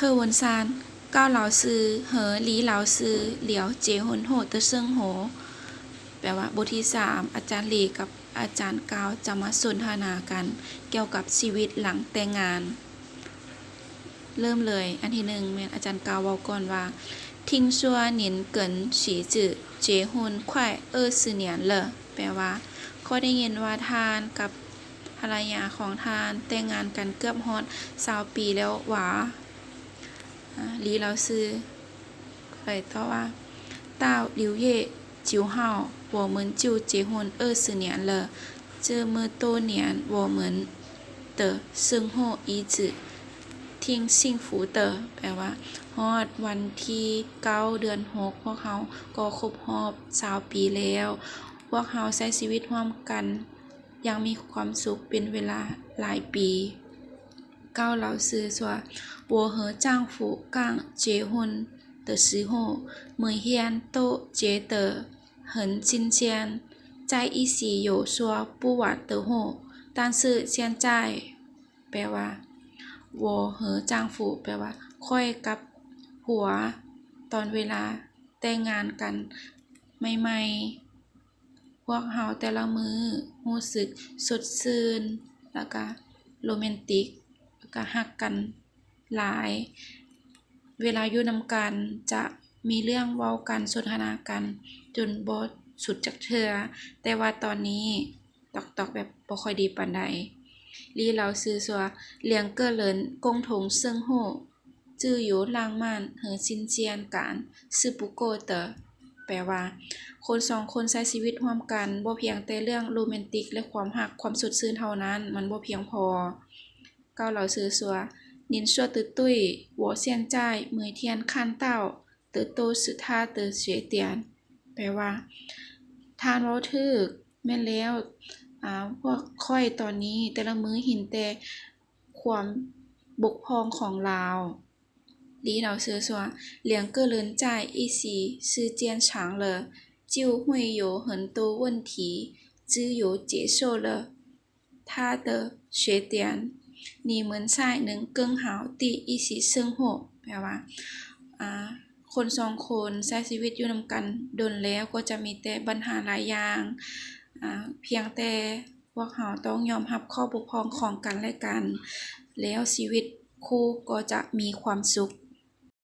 ເອີ ວົນຊານ ເກົ້າລາວຊື່ ເຮີ ລີລາວຊື່ ຫຼຽວເຈຫົນໂຫ ເຕີເຊິ່ງໂຫ ແປວ່າ ບົດທີສາມ ອາຈານລີກັບອາຈານກາວຈະມາສົນທະນາກັນກ່ຽວກັບຊີວິດຫຼັງແຕ່ງງານ. ເລີ່ມເລີຍ. ອັນທີໜຶ່ງແມ່ນອາຈານກາວເວົ້າກ່ອນວ່າ 听说您跟妻子结婚快二十年了 ແປວ່າ ຂ້ອຍໄດ້ຍິນວ່າທ່ານກັບພັນລະຍາຂອງທ່ານແຕ່ງງານກັນເກືອບຮອດຊາວປີແລ້ວຫວາ? ອາ ລີລາວຊື່ ເລີຍຕອບວ່າ 到六月九号我们就结婚二十年了，这么多年我们的生活一直挺幸福的 ແປວ່າ ຮອດວັນທີເກົ້າ ເດືອນຫົກ ພວກເຮົາກໍຄົບຮອບຊາວປີແລ້ວ ພວກເຮົາໃຊ້ຊີວິດຮ່ວມກັນຢ່າງມີຄວາມສຸກເປັນເວລາຫຼາຍປີ. ເກົ້າລາວຊື່ວ່າ 我和丈夫刚结婚的时候，每天都觉得很新鲜，在一起有说不完的话，但是现在 ແປວ່າ 我和丈夫 ແປວ່າ ຂ້ອຍກັບຜົວ ຕອນເວລາແຕ່ງງານກັນໃໝ່ໆ ພວກເຮົາແຕ່ລະມື້ຮູ້ສຶກສົດຊື່ນ ແລ້ວກະໂຣແມນຕິກ ແລ້ວກະຮັກກັນຫຼາຍ. ເວລາຢູ່ນຳກັນຈະມີເລື່ອງເວົ້າກັນ ສົນທະນາກັນຈົນບໍ່ສຸດຈັກເທື່ອ, ແຕ່ວ່າຕອນນີ້ຕອກໆ ແບບບໍ່ຄ່ອຍດີປານໃດ. ລີລາວຊື່ວ່າ 两个人共同生活 只有浪漫和新鲜感是不够的 ແປວ່າ ຄົນສອງຄົນໃຊ້ຊີວິດຮ່ວມກັນ ບໍ່ພຽງແຕ່ເລື່ອງໂຣແມນຕິກ ແລະ ຄວາມຮັກ ຄວາມສົດຊື່ນເທົ່ານັ້ນ ມັນບໍ່ພຽງພໍ. ເກົ້າລາວຊື່ວ່າ 您说的对，我现在每天看到的都是他的缺点 ແປວ່າ ທ່ານເວົ້າຖືກ ແມ່ນແລ້ວ ອາ ພວກຂ້ອຍຕອນນີ້ແຕ່ລະມື້ເຫັນແຕ່ຄວາມບົກຜ່ອງຂອງລາວ. ລີລາວຊື່ວ່າ 两个人在一起时间长了，就会有很多问题，只有接受了他的缺点，你们才能更好地一起生活 ແປວ່າ ອາ ຄົນສອງຄົນໃຊ້ຊີວິດຢູ່ນຳກັນດົນແລ້ວ ກໍຈະມີແຕ່ບັນຫາຫຼາຍຢ່າງ ອາ ພຽງແຕ່ພວກເຮົາຕ້ອງຍອມຮັບຂໍ້ບົກຜ່ອງຂອງກັນແລະກັນ ແລ້ວຊີວິດຄູ່ກໍຈະມີຄວາມສຸກ.